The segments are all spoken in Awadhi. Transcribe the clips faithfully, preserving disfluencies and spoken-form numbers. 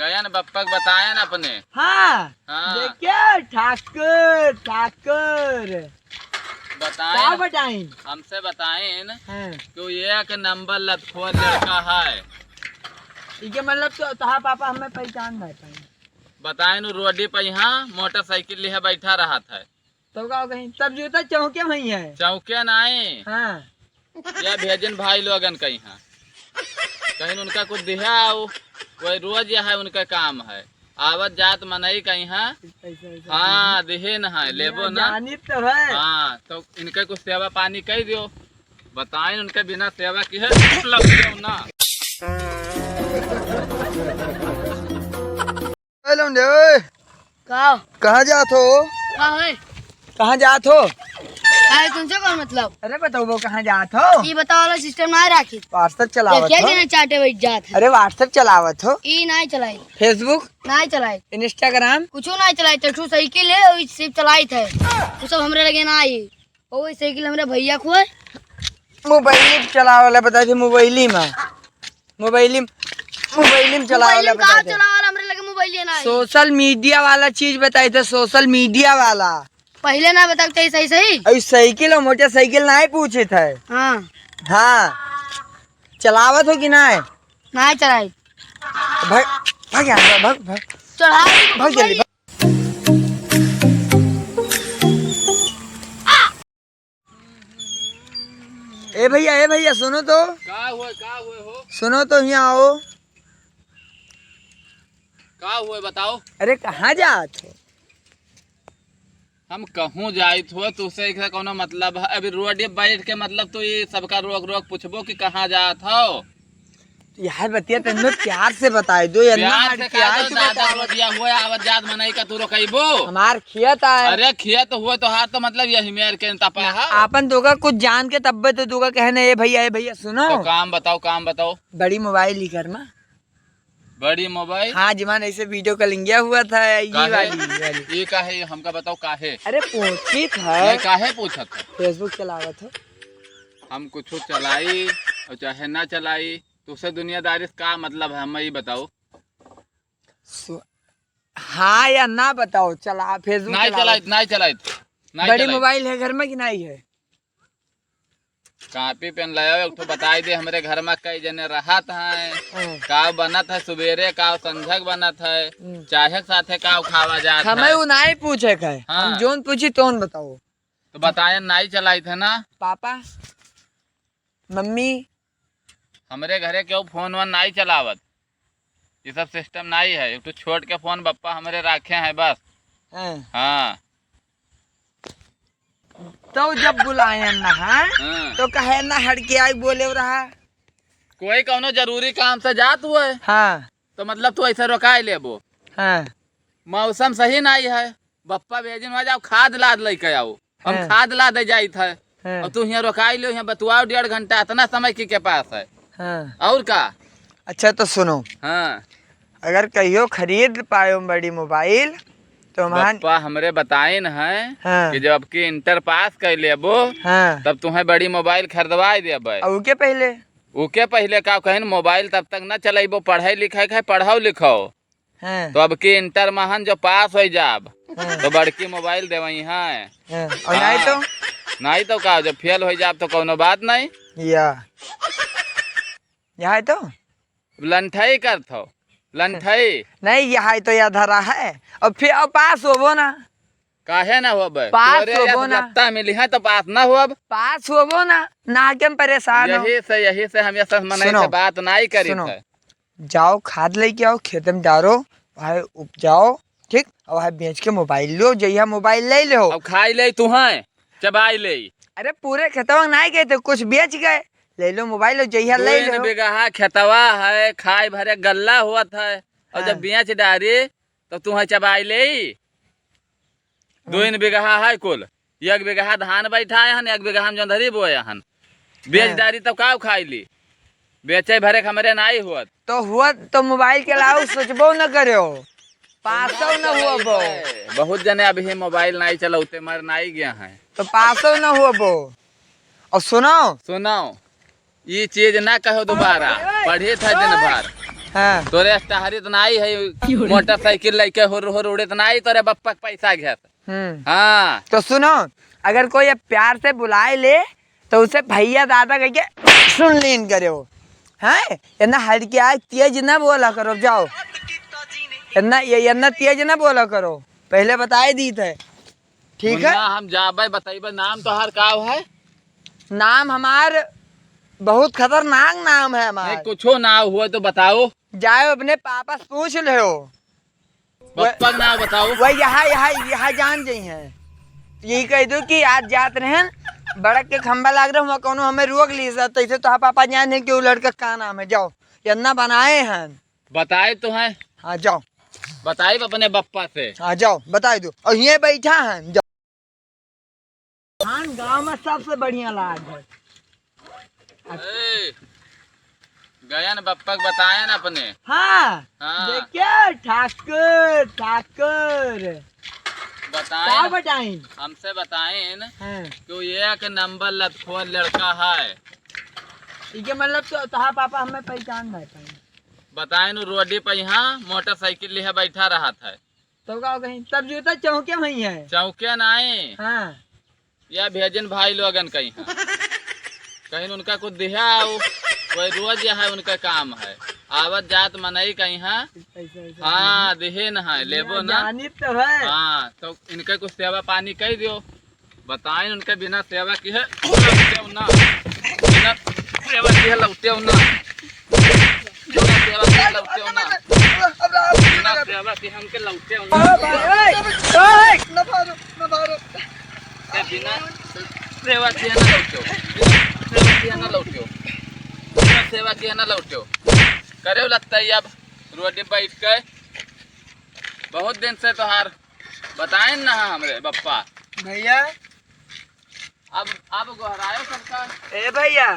गयन बप्पा के बतायन अपने। हाँ। हाँ। देखिए, ठाकुर, ठाकुर। बताएं। का बताएं? हमसे बताएं न हाँ। कि ये एक नंबर लतखोर लड़का है। इके मतलब तो तोहार पापा हमें पहचान नहीं पाए। बताएं न, रोडी पे यहाँ मोटरसाइकिल लिए बैठा रहत है। तो का कहीं तब जूता चौके में ही है। चौके नहीं। हाँ। या भेजन भाई लोगन कहीं हाँ। कहीं उनका कुछ दिहा आओ, वही रोज यह है उनका काम है। आवत जात मनई कहीं हाँ। ऐसा, ऐसा हाँ, दिहे न है, लेबो ना। जानी तो है। हाँ, तो इनका कुछ सेवा पानी कह दियो। बताएं, उनके बिना सेवा की है, मतलब क्यों ना। ए लौंडे, ओए। का? कहाँ जात हो? का है? कहाँ जात हो? काहे, तुमसे कौन मतलब? अरे बताओ वो कहाँ जात हो? ई बताओ वाला सिस्टम ना राखी। WhatsApp चलावत देखिए हो? कि ना चाटे बैठ जात है। अरे WhatsApp चलावत हो? ई नहीं चलाई। Facebook? नहीं चलाई। Instagram? कुछो नहीं चलाई। तो ठू साइकिल है, वही सिर्फ चलाई थे। वो सब हमरे लगे ना आई। ओ, ई साइकिल हमरे भैया को है। मोबाइल चलावे वाला बताई थे, मोबाइली में। मोबाइली, मोबाइली में चलावे वाला मोबाइल में कहाँ बताई थे। चलावे वाला? हमरे लगे मोबाइल ना है। Social media वाला चीज बताई थे, social media वाला। पहले ना बताते सही सही। अरे साइकिल और मोटरसाइकिल ना ही पूछे थे। हाँ। हाँ। चलावत हो कि ना है? ना चलाई। भाग, भाग यहाँ से, भाग, भाग। चढ़ा भाग जल्दी, भाग। ए भैया, ए भैया, सुनो तो। का हुए, का हुए हो? सुनो तो, यहाँ आओ। का हुए, बताओ। अरे, कहाँ जात हो? हम कहूँ जाइत हो, तुसे एक कौनो मतलब है? अभी रोड ये बैठ के मतलब तू ये सबका रोक रोक पूछबो कि कहाँ जात हो? यार बतिया तन्ने प्यार से बताई दो यार, ना प्यार से हड़कियाई का तू ज्यादा बताओ। रोडिया हुए, आवत जात मनई का तू रोकइबो? हमार खेत आए। अरे खेत हुए तो हाथ तो मतलब यही मेर के तपा है। आपन दोगा कुछ जान के तब्बे तो दोगा कहे ना, "ए भैया, ए भैया, सुनो।" तो काम बताओ, काम बताओ। बड़ी मोबाइल ही करना। बड़ी मोबाइल? हाँ, जिमान ऐसे video calling हुआ था, ये काहे? वाली, ये वाली। ये काहे? हमका बताओ काहे? अरे पूछित है। नहीं, काहे पूछत है? Facebook चलावत हो। हम कुछ चलाई और चाहे ना चलाई, तुसे दुनियादारी से का मतलब है, हमें ये बताओ। सु-, हाँ या ना बताओ, चला, Facebook नहीं चलावत। चलाइत, नहीं चलाइत, नहीं बड़ी चलाइत। मोबाइल है घर में कि नहीं है? कापी पेन ले आओ, एक ठो बताई दे, हमरे घर में कई जने रहत हैं, हाँ। का बनत है सुबेरे, का संझक बनत है, हम्म। चाहे के साथे का खावा जात हमें है। उ नाई पूछे के है, हाँ। हम जोन पूछी तोन बताओ। तो बताए नाई चलाइत है ना। पापा, मम्मी। हमरे घरे केहू फोन वोन नाई चलावत, ये सब सिस्टम नाई है। एक ठो छोट के फोन बप्पा हमरे राखे हैं बस। हाँ। हाँ। तो जब बुलायन ना है, हाँ। तो कहे ना हड़कियाई बोले रहा। कोई कौनो जरूरी काम से जात हुए, हाँ। तो मतलब तू ऐसे रोकाई लेबो। हाँ। मौसम सही नाई है, बप्पा भेजिन हुआ जाओ खाद लाद लेके आओ। हम हाँ। खाद लादे जाइत है। हाँ। और तू हियाँ रोकाई लियो, हियाँ बतुआओ डेढ़ घंटा, इतना समय की के पास है। हाँ। और का? अच्छा तो सुनो। हाँ। अगर कहियो खरीद पायो बड़ी मोबाइल, तो हम बप्पा हमरे बताइन है हाँ। कि जब अबकी इंटर पास कर लेबो, हाँ। तब तुम्हें बड़ी मोबाइल खरीदवाई देबे। और उके पहले? उके पहले का कहिन, मोबाइल तब तक न चलेबो, पढ़े लिखे के है, पढ़ाओ लिखाओ। हाँ। तो अबकी इंटर महन जो पास हो जाब, हाँ। तो बड़की मोबाइल देवई है। हाँ। और नहीं तो? हाँ। नहीं तो का, जब फेल हो जाब तो कौनो बात नहीं। या। यहाँ है तो? लंठई करत हो, लंठई। नहीं, यहाँ है तो या धरा है। और फिर अब पास होबो ना। काहे ना होबे? पास तोरे होबो या ना। लत्ता मिली है तो पास ना होब। पास होबो ना, ना के हम परेशान हो। यही से, यही से हम ये सब मनई सुनो, से बात नहीं करी सुनो। थे। जाओ खाद लेके आओ, खेत में डारो, वहाँ उपजाओ, ठीक? और वहाँ बेच के मोबाइल लो, जइहा मोबाइल ले लो। अब खाई ले तू है, चबाई ले। अरे पूरे खेतवा में नहीं गए थे, कुछ बेच गए, ले लो मोबाइल लो, जइहा ले दो लो। बीघा खेतवा है, खाए भरे गल्ला हुआ था, और जब हाँ। बेच डारी, तो तू है चबाई ले। हाँ। दो बीघा है कुल, एक बीघा धान बैठाए हन, एक बीघा हम जोंधरी बोए हन। बेच हाँ। डारी तब का खाई ली? बेचे भरे के हमरे नाई हुअत। तो हुअत तो मोबाइल के अलावा सोचबो न करो। पासो न हुअबो। बहुत जने अभी मोबाइल नाई चलौते मर नाई गया है। तो पासो न हुअबो। और सुनो। सुनो। ई चीज ना कहो दोबारा। पढ़े था दिन भर। हाँ। तोरे अस टहरित नाई है, मोटरसाइकिल लइके हुर हुर उड़ित नाई, तोरे बप्पा के पैसा घेत। हम्म। हाँ। तो सुनो, अगर कोई अब प्यार से बुलाए ले, तो उसे भैया दादा कह के सुन लीन करे हो। हैं? इतना हल्के आए तेज ना बोला करो, जाओ। इतना, ये, इतना तेज ना बोला करो, पहले बताए दीत है। ठीक है? मुन्ना, हम जाबे, बतइबे, नाम तोहार का है? नाम हमार बहुत खतरनाक नाम है हमार। नहीं, कुछो नाम हुआ तो बताओ। जाओ अपने पापा से पूछ लो। बप्पा के नाम बताओ। वह यहाँ, यहाँ, यहाँ जान जाई हैं। यही कह दो कि आज जात रहन, बड़क के खंबा लाग रहे, वहाँ कौनो हमें रोक ली सर, तैसे तो पापा जान है कि वो लड़का का नाम है। जाओ, इतना बनाए हैं। बताए तो हैं। हाँ, जाओ। बताए अपने बप्पा से। हाँ, जाओ, बताए दो। और ये बैठा है, जाओ। खान गाँव में सबसे बढ़िया लाग है। ए, गयन बप्पा के बताएन अपने। हाँ, हाँ। देखिए, ठाकुर, ठाकुर। बताएन। का बताइन? हमसे बताएन हाँ। कि वो ये के नंबर लतखोर लड़का है। इके मतलब तो तोहार पापा हमें पहचान नहीं पाए। बताएन, वो रोडी पे यहाँ मोटरसाइकिल लिए बैठा रहत है। तो का कहीं, तब जूता चौके में ही है। चौके नाई। हाँ। या भेजन भाई लोगन कहीं, हाँ। कहीं उनका कुछ दिहा आओ, वही रोज यह है उनका काम है, आवत जात मनई कहीं, हाँ। पैसा वैसा हाँ, दिहे न है, लेबो ना। जानित तो है। हाँ, तो इनका कुछ सेवा पानी कह दियो। बताइन, उनके बिना सेवा किहे लौटेउ ना। बिना सेवा किहे लौटेउ ना। बिना सेवा किहे लौटेउ ना। बिना सेवा किहे हमके लौटेउ ना। ए, बिना सेवा किहे ना लौटेउ। बिना सेवा किहे ना लौटेउ। बिना सेवा किहे ना लौटेउ। करे लगता है अब रोड पे बैठ के। बहुत दिन से तोहार बताइन ना हमरे बप्पा। भैया। अब, अब गोहरायो सबका। ए भैया।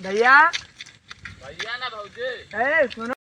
भैया। भैया ना भौजी। ए, सुनो।